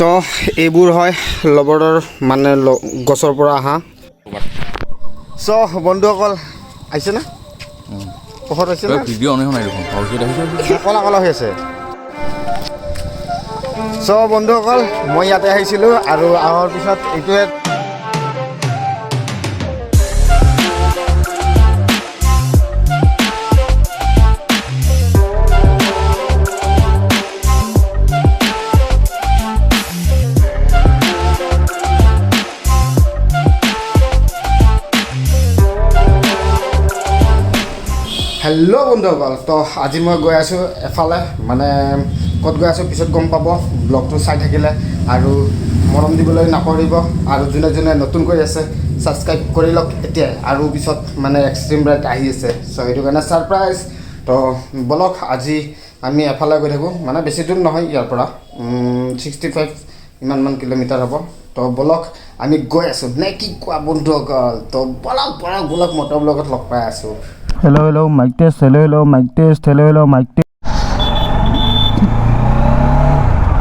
তো এইবোৰ হয় লবৰৰ মানে গছৰ পৰা অহা। চ' বন্ধুসকল, আহিছেনে? পোহৰ হৈছে নে? ভিডিঅ' অন নাই দেখোন। না, ক'লা ক'লা হৈ আছে। চ' বন্ধুসকল, মই ইয়াতে আহিছিলোঁ আৰু অহাৰ পিছত এইটোৱে। হেল্ল' বন্ধুসকল, তো আজি মই গৈ আছোঁ এফালে, মানে ক'ত গৈ আছোঁ পিছত গম পাব ব্লগটো চাই থাকিলে। আৰু মৰম দিবলৈ নাপাহৰিব, আৰু যোনে যোনে নতুনকৈ আছে ছাবস্ক্ৰাইব কৰি লওক এতিয়াই। আৰু পিছত মানে এক্সট্ৰিম ৰাইড আহি আছে, চ' সেইটো কাৰণে ছাৰপ্ৰাইজ। তো বলক, আজি আমি এফালে গৈ থাকোঁ, মানে বেছি দূৰ নহয় ইয়াৰ পৰা, 65 ইমানমান কিলোমিটাৰ হ'ব। তো বলক, আমি গৈ আছোঁ নে কি কোৱা বন্ধুসকল? তো বলক বলক বলক, মটৰ ব্লগত লগ পাই আছোঁ। Hello, hello, mic test, hello, hello, mic test, hello, hello, mic test.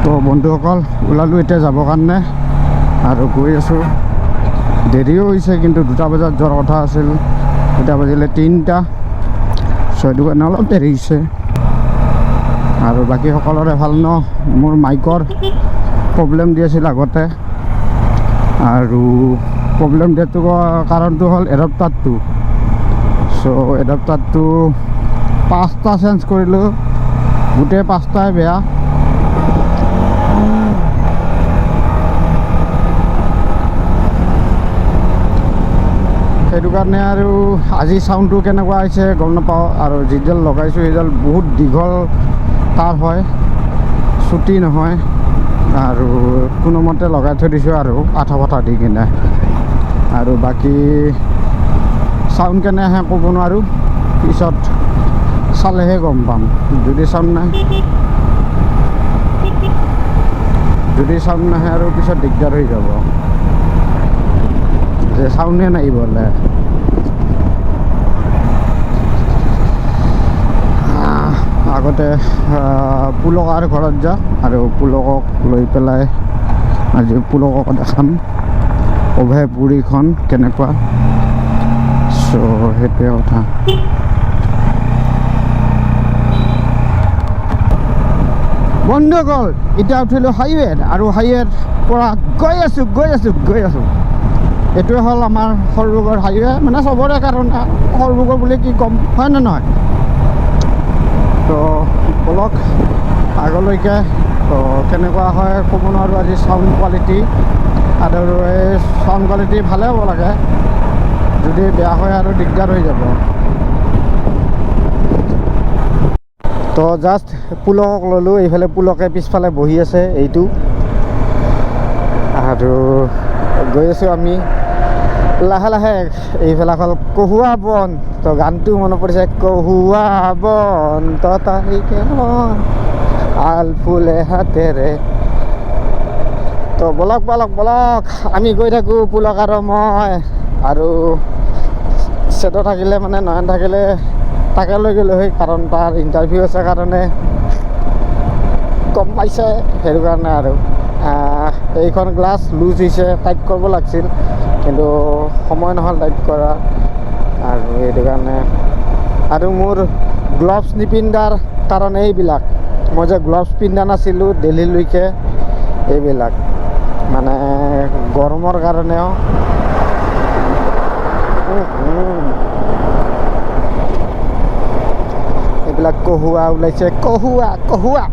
তো বন্ধুসকল, ওলালোঁ এতিয়া যাবৰ কাৰণে আৰু গৈ আছোঁ। দেৰিও হৈছে, কিন্তু 2টা বজাত যোৱাৰ কথা আছিল, এতিয়া বাজিলে 3টা। চ' সেইটো কাৰণে অলপ দেৰি হৈছে। আৰু বাকী সকলোৰে ভাল ন? মোৰ মাইকৰ প্ৰব্লেম দি আছিল আগতে, আৰু প্ৰব্লেম দিয়াটো কাৰণটো হ'ল এডাপ্টাৰটো। চ' এডাপ্টাৰটো 5টা চেঞ্জ কৰিলোঁ, গোটেই 5টাই বেয়া। সেইটো কাৰণে আৰু আজি চাউণ্ডটো কেনেকুৱা আহিছে গম নাপাওঁ। আৰু যিডাল লগাইছোঁ সেইডাল বহুত দীঘল তাঁৰ হয়, চুটি নহয়, আৰু কোনোমতে লগাই থৈ দিছোঁ আৰু আঠা ফাটা দি কিনে। আৰু বাকী চাউণ্ড কেনে আহে ক'ব নোৱাৰোঁ, পিছত চালেহে গম পাম। যদি চাউণ্ড নাহে আৰু পিছত দিগদাৰ হৈ যাব যে চাউণ্ডে নাই বোলে। আগতে পুলকাৰ ঘৰত যাওঁ আৰু পুলকক লৈ পেলাই আজি পুলকক দেখাম অভয়পুৰীখন কেনেকুৱা। চ' সেইটোৱে কথা। বন্ধুসকল, এতিয়া উঠিলোঁ হাইৱেত আৰু হাইৱেৰ পৰা গৈ আছোঁ, গৈ আছোঁ, গৈ আছোঁ। এইটোৱে হ'ল আমাৰ সৰভোগৰ হাইৱে, মানে চবৰে কাৰণে সৰভোগৰ বুলি কি ক'ম, হয় নে নহয়? তো বলক আগলৈকে। তো কেনেকুৱা হয় ক'ব নোৱাৰোঁ আজি চাউণ্ড কোৱালিটি, আৰু এই চাউণ্ড কোৱালিটি ভালে হ'ব লাগে, যদি বেয়া হয় আৰু দিগদাৰ হৈ যাব। তো জাষ্ট পুলকক ল'লোঁ, এইফালে পুলকে পিছফালে বহি আছে এইটো, আৰু গৈ আছোঁ আমি লাহে লাহে। এইফালে হ'ল কহুৱা বন, তো গানটো মনত পৰিছে, কহুৱা বন ততালিকে মন আল ফুলে হাতেৰে। তো বলক বলক বলক, আমি গৈ থাকোঁ পুলক আৰু মই। আৰু চেটো থাকিলে মানে নয়ন থাকিলে তাকে লৈ গ'লোঁ হয়, কাৰণ তাৰ ইণ্টাৰভিউ আছে কাৰণে গম পাইছে, সেইটো কাৰণে। আৰু এইখন গ্লাছ লুজ হৈছে, টাইট কৰিব লাগিছিল, কিন্তু সময় নহ'ল টাইট কৰা, আৰু সেইটো কাৰণে। আৰু মোৰ গ্লভছ নিপিন্ধাৰ কাৰণে এইবিলাক, মই যে গ্লভছ পিন্ধা নাছিলোঁ দিল্লীলৈকে, এইবিলাক মানে গৰমৰ কাৰণেও। এইবিলাক কহুৱা ওলাইছে, কহুৱা কহুৱা।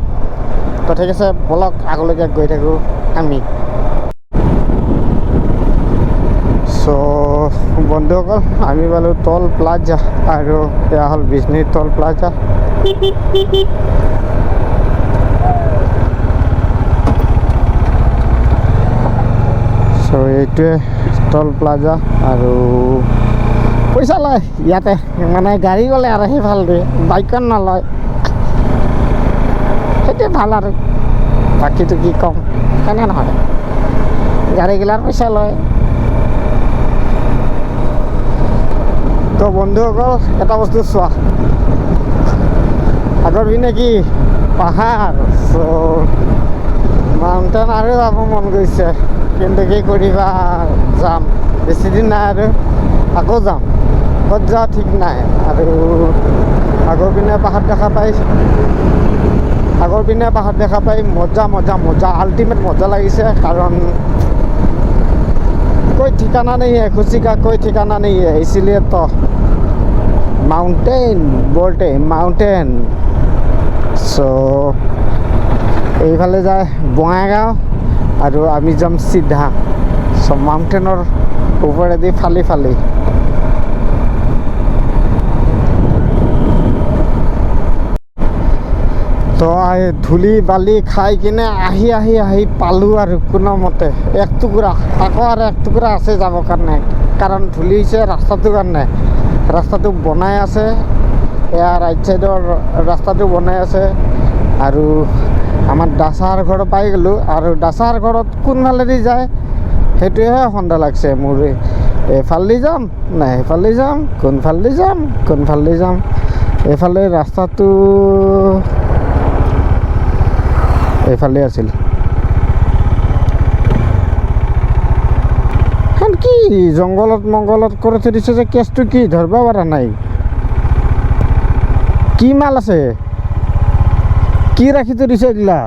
তো ঠিক আছে, বলক আগলৈকে গৈ থাকোঁ আমি। চ' বন্ধুসকল, আমি পালোঁ টল প্লাজা, আৰু এয়া হ'ল বিজনী টল প্লাজা। চ' এইটোৱে টল প্লাজা, আৰু পইচা লয় ইয়াতে, মানে গাড়ী গ'লে আৰু সেইফালেদি, বাইকত নলয়, সেইটোৱে ভাল। আৰু বাকীটো কি ক'ম, কেনে নহয়, গাড়ীগিলাৰ পইচা লয়। তো বন্ধুসকল, এটা বস্তু চোৱা, আগৰ পিনে কি পাহাৰ, চ' ইমান মাউণ্টেইন আৰু যাব মন গৈছে, কিন্তু কি কৰিবা, যাম বেছিদিন নাই আৰু আকৌ যাম, ক'ত যাওঁ ঠিক নাই। আৰু আগৰ পিনে পাহাৰ দেখা পাই, আগৰ পিনে পাহাৰ দেখা পাই মজা মজা মজা আল্টিমেট মজা লাগিছে। কাৰণ कोई ठिकाना नहीं है, खुशी का कोई ठिकाना नहीं है, इसीलिए तो माउंटेन बोलते माउंटेन। सो এইফালে যায় বঙাইগাঁও আৰু আমি যাম চিধা। চ' মাউণ্টেইনৰ ওপৰেদি ফালি ফালি। তো ধূলি বালি খাই কিনে আহি আহি আহি পালোঁ আৰু কোনোমতে এক টুকুৰা, আকৌ আৰু এক টুকুৰা আছে যাবৰ কাৰণে, কাৰণ ধূলি হৈছে ৰাস্তাটোৰ কাৰণে। ৰাস্তাটো বনাই আছে, এয়া ৰাইট ছাইডৰ ৰাস্তাটো বনাই আছে। আৰু আমাৰ দাচাৰ ঘৰ পাই গ'লোঁ, আৰু দাচাৰ ঘৰত কোনফালেদি যায় সেইটোহে সন্দেহ লাগছে মোৰ। এইফালেদি যাম নাই সেইফালেদি যাম, কোনফালেদি যাম কোনফালেদি যাম। এইফালে ৰাস্তাটো এইফালে আছিল। কি জংঘলত মংগলত কৰি থৈ দিছে যে কেছটো কি ধৰিব পৰা নাই। কি মাল আছে, কি ৰাখি থৈ দিছে এইগিলা।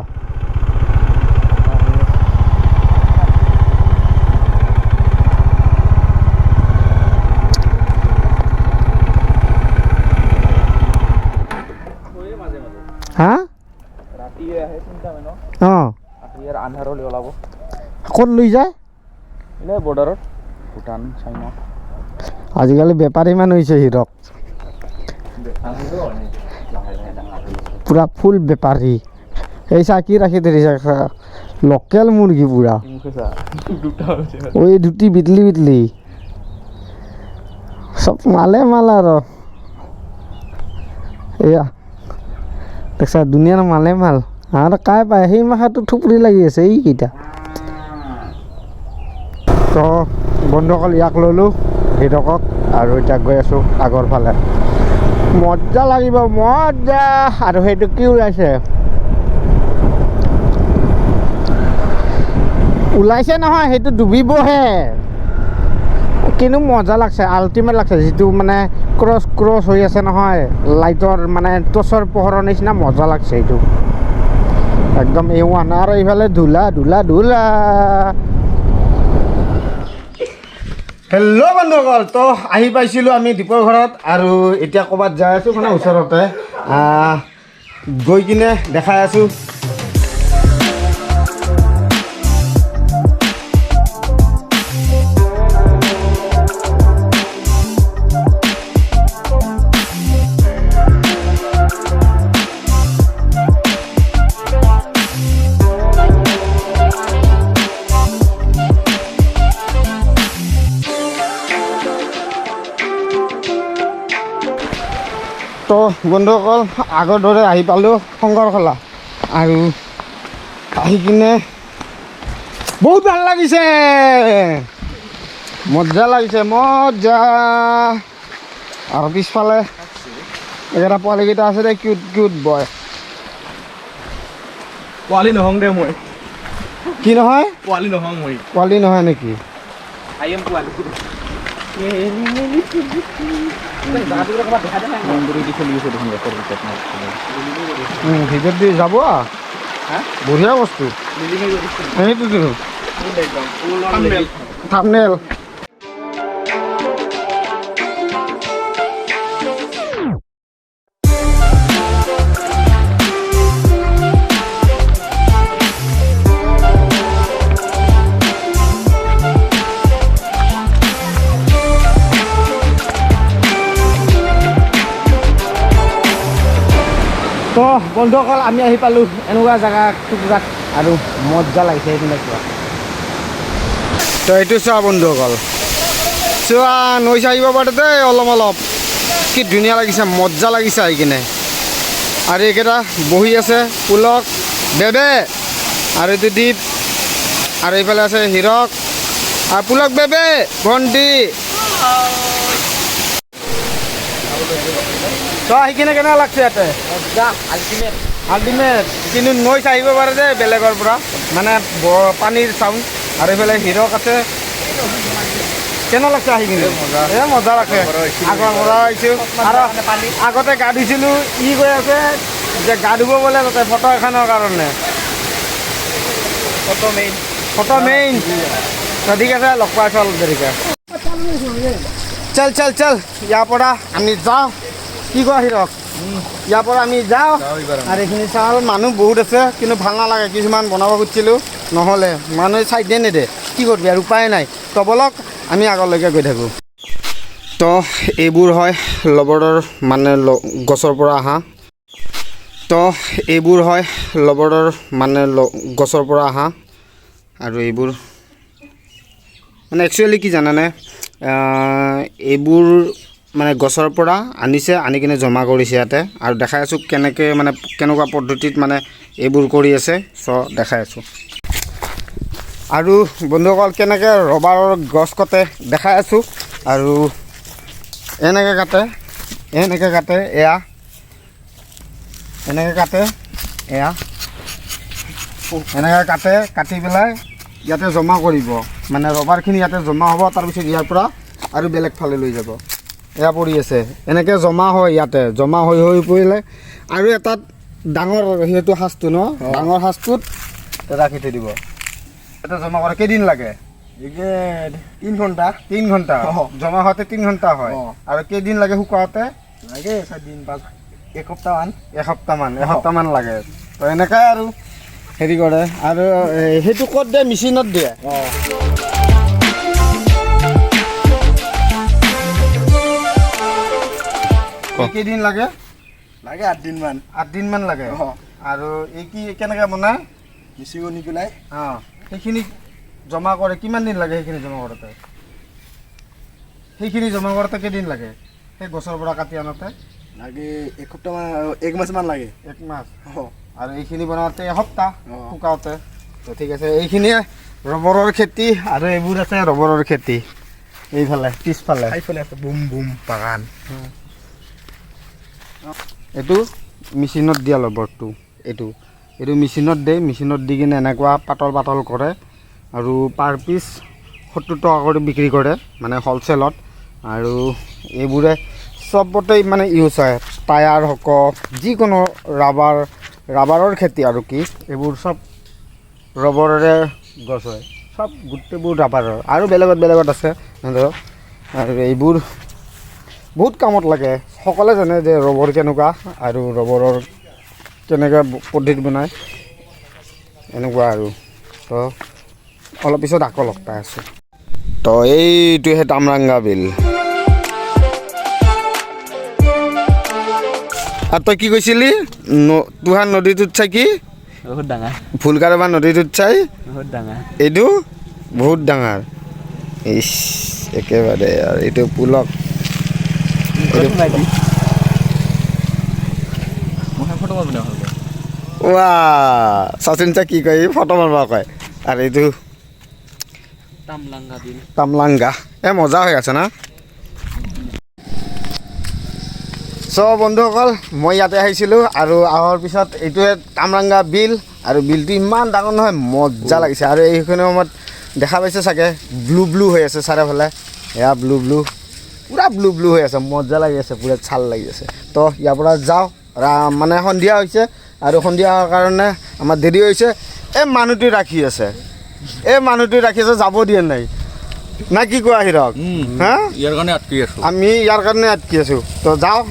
হা অঁ ক'ত লৈ যায়? বৰ্ডাৰত, ভূটান চাইনা। আজিকালি বেপাৰী মানুহ হৈছে হিৰক, পুৰা ফুল বেপাৰী। এই চা কি ৰাখি ধৰিছে, লোকেল মুৰ্গী পুৰা। ওই দুটি বিতলি বিতলি চব মালে মাল আৰু। এয়া দেখছা দুনিয়াৰ মালে মাল। আৰু কাই পায় সেই মাখাটো থুপৰি লাগি আছে এইকেইটা। তো বন্ধুসকল ইয়াক ল'লোঁ হিৰকক, আৰু এতিয়া গৈ আছোঁ আগৰ ফালে। মজা লাগিব মজা। আৰু সেইটো কি ওলাইছে, ওলাইছে নহয় সেইটো ডুবিবহে, কিন্তু মজা লাগছে, আল্টিমেট লাগছে। যিটো মানে ক্ৰছ ক্ৰছ হৈ আছে নহয় লাইটৰ মানে টৰ্চৰ পোহৰৰ নিচিনা মজা লাগছে এইটো একদম এ ওৱান। আৰু এইফালে ধূলা ধূলা ধূলা। হেল্ল' বন্ধুসকল, তো আহি পাইছিলোঁ আমি দীপৰ ঘৰত, আৰু এতিয়া ক'ৰবাত যাই আছোঁ মানে ওচৰতে গৈ কিনে দেখাই আছোঁ। তো বন্ধুসকল আগৰ দৰে আহি পালোঁ শংকৰখোলা, আৰু আহি কিনে বহুত ভাল লাগিছে, মজা লাগিছে মজা। আৰু পিছফালে এইকেইটা পোৱালিকেইটা আছে দে, কিউট কিউট বয়। পোৱালি নহওঁ দে মই। কি নহয়? পোৱালি নহওঁ মই। পোৱালি নহয় নেকি? I am পোৱালি। ভিতৰত দি যাব, বঢ়িয়া বস্তু সেইটোতো। থাম্বনেইল। তো বন্ধুসকল আমি আহি পালোঁ এনেকুৱা জেগা টুকুৰাত, আৰু মজা লাগিছে এইপিনে কিবা। তো এইটো চোৱা বন্ধুসকল, চোৱা নৈ চাহিব পাৰে দেই অলপ অলপ, কি ধুনীয়া লাগিছে, মজা লাগিছে আহি কিনে। আৰু এইকেইটা বহি আছে পুলক বেবে, আৰু এইটো দ্বীপ, আৰু এইফালে আছে হীৰক আৰু পুলক বেবে ভণ্টি। তো আহি কিনে কেনেকুৱা লাগছে ইয়াতে? আল্টিমেট। কিন্তু নৈ চাহিব পাৰে দেই বেলেগৰ পৰা। মানে পানীৰ চাউণ্ড। আৰু এইফালে হিৰক আছে। কেনে লাগছে আহি কিনে? এ মজা লাগছে। আগৰ পৰা আহিছোঁ আৰু আগতে গা ধুইছিলোঁ। ই গৈ আছে যে গা ধুব বোলে তাতে ফটো এখনৰ কাৰণে। Photo main. Photo main. তো ঠিক আছে, লগ পাইছোঁ অলপ দেৰিকৈ। চল চল চল, ইয়াৰ পৰা আমি যাওঁ। কি কোৱা হিৰক? ইয়াৰ পৰা আমি যাওঁ। আৰু এইখিনি চাল মানুহ বহুত আছে, কিন্তু ভাল নালাগে। কিছুমান বনাব খুজিছিলোঁ, নহ'লে মানুহে চাইডে নেদে। কি কৰিবি আৰু, উপায় নাই। তো ব'লক, আমি আগলৈকে গৈ থাকোঁ। তো এইবোৰ হয় ৰবৰৰ মানে গছৰ পৰা অহা। তো এইবোৰ হয় ৰবৰৰ মানে গছৰ পৰা অহা। আৰু এইবোৰ মানে একচুৱেলি কি জানানে, এইবোৰ মানে গছৰ পৰা আনিছে, আনি কিনে জমা কৰিছে ইয়াতে। আৰু দেখাই আছোঁ কেনেকৈ মানে কেনেকুৱা পদ্ধতিত মানে এইবোৰ কৰি আছে, চ' দেখাই আছোঁ। আৰু বন্ধুসকল, কেনেকৈ ৰবাৰৰ গছ কাটে দেখাই আছোঁ। আৰু এনেকৈ কাটে, এনেকৈ কাটে, এয়া এনেকৈ কাটে, এয়া এনেকৈ কাটে। কাটি পেলাই ইয়াতে জমা কৰিব, মানে ৰবাৰখিনি ইয়াতে জমা হ'ব। তাৰপিছত ইয়াৰ পৰা আৰু বেলেগ ফালে লৈ যাব। এয়া পৰি আছে, এনেকৈ জমা হয়। ইয়াতে জমা হৈ হৈ পৰিলে আৰু এটাত ডাঙৰ সেইটো সাজটো ন, ডাঙৰ সাজটোত ৰাখি থৈ দিব। ইয়াতে জমা কৰে কেইদিন লাগে? 3 ঘণ্টা। 3 ঘণ্টা। জমা হওঁতে 3 ঘণ্টা হয়। আৰু কেইদিন লাগে শুকাওঁতে? লাগে 4 দিন, 5, এসপ্তাহমান। এসপ্তাহমান, এসপ্তাহমান লাগে। তো এনেকাই আৰু হেৰি কৰে। আৰু সেইটো ক'ত দিয়ে? মেচিনত দিয়ে। কেইদিন লাগে? লাগে 8 দিনমান। 8 দিনমান লাগে। অঁ। আৰু এই কি কেনেকৈ বনায়? মিচিং নি পেলাই। অঁ, সেইখিনি জমা কৰে কিমান দিন লাগে? সেইখিনি জমা কৰোঁতে, সেইখিনি জমা কৰোঁতে কেইদিন লাগে সেই গছৰ পৰা কাটি আনোতে? লাগে এসপ্তাহমান, এক মাহমান লাগে। এক মাহ। অঁ। আৰু এইখিনি বনাওঁতে এসপ্তাহ। অঁ। শুকাওঁতে। তো ঠিক আছে, এইখিনিয়ে ৰবৰৰ খেতি। আৰু এইবোৰ আছে ৰবৰৰ খেতি এইফালে পিছফালে। এইফালে আছে বুম বুম বাগান। এইটো মেচিনত দিয়া ৰবৰটো, এইটো মেচিনত দিয়ে। মেচিনত দি কিনে এনেকুৱা পাতল পাতল কৰে আৰু পাৰ পিচ 70 টকা কৰি বিক্ৰী কৰে, মানে হ'লচেলত। আৰু এইবোৰে চবতে মানে ইউজ হয়, টায়াৰ হওক, যিকোনো ৰাবাৰৰ খেতি। আৰু কি এইবোৰ চব ৰবৰেৰে গছ হয়, চব গোটেইবোৰ ৰাবাৰৰ। আৰু বেলেগত বেলেগত আছে ধৰক। আৰু এইবোৰ বহুত কামত লাগে। সকলোৱে জানে যে ৰবৰ কেনেকুৱা আৰু ৰবৰৰ কেনেকৈ পদ্ধতিত বনায়, এনেকুৱা। আৰু তো অলপ পিছত আকৌ লগ পাই আছোঁ। তো এইটোহে তামৰাংগা বিল। আৰু তই কি কৈছিলি? তোহাৰ নদীটোত চাই কি? বহুত ডাঙৰ। ভুলকাৰবা নদীটোত চাই? বহুত ডাঙৰ। এইটো বহুত ডাঙৰ। ইছ, একেবাৰে। আৰু এইটো পুলক। মই ফটো মাৰিব ভালকৈ। ৱা, চাচোন চা, কি কয়, ফটো মাৰিব কয়। আৰু এইটো তামলাংগা বিল। তামলাংগা। এ মজা হৈ আছে না? চ' বন্ধুসকল, মই ইয়াতে আহিছিলোঁ আৰু অহাৰ পিছত এইটোৱে তামৰাংগা বিল। আৰু বিলটো ইমান ডাঙৰ নহয়, মজা লাগিছে। আৰু এইখিনি সময়ত দেখা পাইছে চাগে, ব্লু ব্লু হৈ আছে চাৰিওফালে। এয়া ব্লু ব্লু, পূৰা ব্লু ব্লু হৈ আছে, মজা লাগি আছে, পূৰা চাল লাগি আছে। তো ইয়াৰ পৰা যাওঁ। মানে সন্ধিয়া হৈছে আৰু সন্ধিয়া হোৱাৰ কাৰণে আমাৰ দেৰি হৈছে। এই মানুহটোৱে ৰাখি আছে, এই মানুহটোৱে ৰাখি আছে, যাব দিয়া নাই। না কি কোৱা হিৰক? হা। ইয়াৰ কাৰণে আটকি আছোঁ। আমি ইয়াৰ কাৰণে আটকি আছোঁ। তো যাওঁ,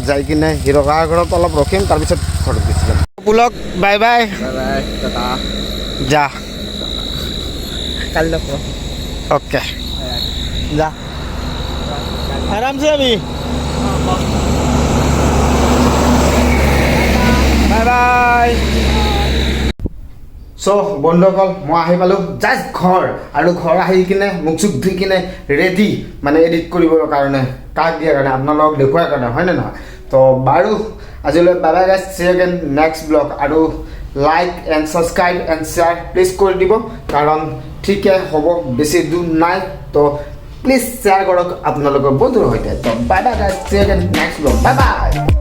যাই কিনে হিৰকাৰ ঘৰত অলপ ৰখিম, তাৰপিছত ঘৰত গুচি যাম। Pulak, bye bye. Bye bye, Tata. যা। কালি লগ পাম। অ'কে, যা আৰামছে। আমি বাই বাই। চ' বন্ধুসকল, মই আহি পালোঁ জাষ্ট ঘৰ। আৰু ঘৰ আহি কিনে মুখ চুখ ধুই কিনে ৰেডি, মানে এডিট কৰিবৰ কাৰণে, কাক দিয়াৰ কাৰণে, আপোনালোকক দেখুৱাৰ কাৰণে, হয়নে নহয়? তো বাৰু, আজিলৈ bye bye guys, see again next vlog। আৰু like and subscribe and share please কৰি দিব, কাৰণ ঠিকে হ'ব, বেছি দূৰ নাই। তো প্লিজ শ্বেয়াৰ কৰক আপোনালোকৰ বন্ধুৰ সৈতে। তো bye bye guys, see again next vlog, bye bye।